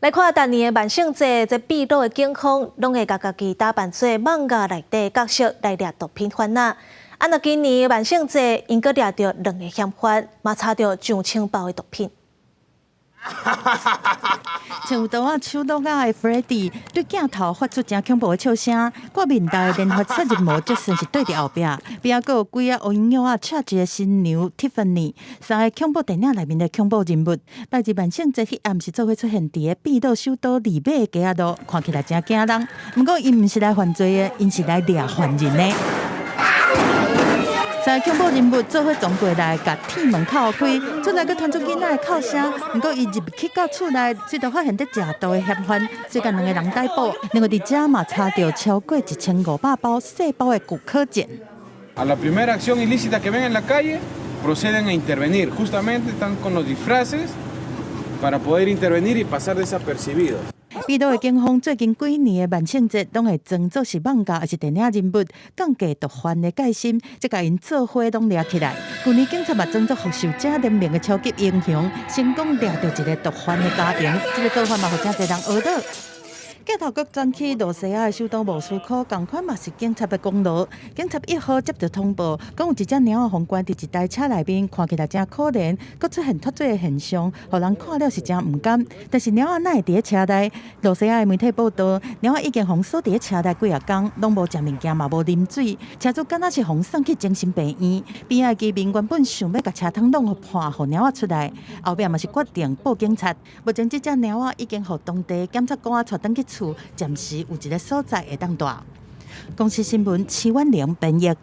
來看逐年的萬聖節，這秘魯的警方攏會共家己打扮做艋舺內底角色來掠毒品販仔。啊，若今年萬聖節，𪜶閣掠著兩个嫌犯，嘛查著上千包的毒品。像有刀仔手橐仔的 Freddy 對鏡頭發出誠恐怖的笑聲，掛面罩的連環殺人魔就算是對佇後壁，邊仔閣有幾个烏蠅仔車一个新娘 Tiffany，三个恐怖電影內面的恐怖人物。拜日萬聖節彼暗時做伙出現佇个秘魯首都利馬的街仔路，看起來誠驚人。毋過𪜶毋是來犯罪的，𪜶是來掠犯人的。三个恐怖人物做伙衝過來，共鐵門敲開，出來閣傳出囡仔的哭聲。毋過伊入去到厝內，隨就發現佇食毒的嫌犯，所以共兩个人逮捕。另外佇遮嘛查著超過1500包細包的古柯鹼。 A la primera acción ilícita que ven en la calle, proceden a intervenir. Justamente están con los disfraces para poder intervenir y pasar desapercibidos. 秘魯的警方最近幾年的萬聖節，攏會裝做是艋舺抑是電影人物，降低毒販的戒心，這共𪜶做伙攏掠起來。舊年警察嘛裝做復仇者聯盟的超級英雄，成功掠著一个毒販的家庭，這个做法嘛，予誠濟人呵咾。鏡頭閣轉去羅西亞的首都莫斯科，仝款嘛是警察的功勞。警察1號接著通報，講有一隻貓仔予關佇一台車內面，看起來誠可憐，閣出現脫水的現象，予人看了是誠毋甘。但是貓仔哪會佇咧車內？羅西亞的媒體報道，貓仔已經予鎖佇咧車內幾仔工，攏無食物件，嘛無啉水，車主敢若是予送去精神病院。邊仔的居民原本想欲共車窗弄予破，予貓仔出來，後壁嘛是決定報警察。目前這隻貓仔已經予當地檢察官帶轉去厝，暫時有一个所在會當蹛。公視新聞，徐婉玲編譯。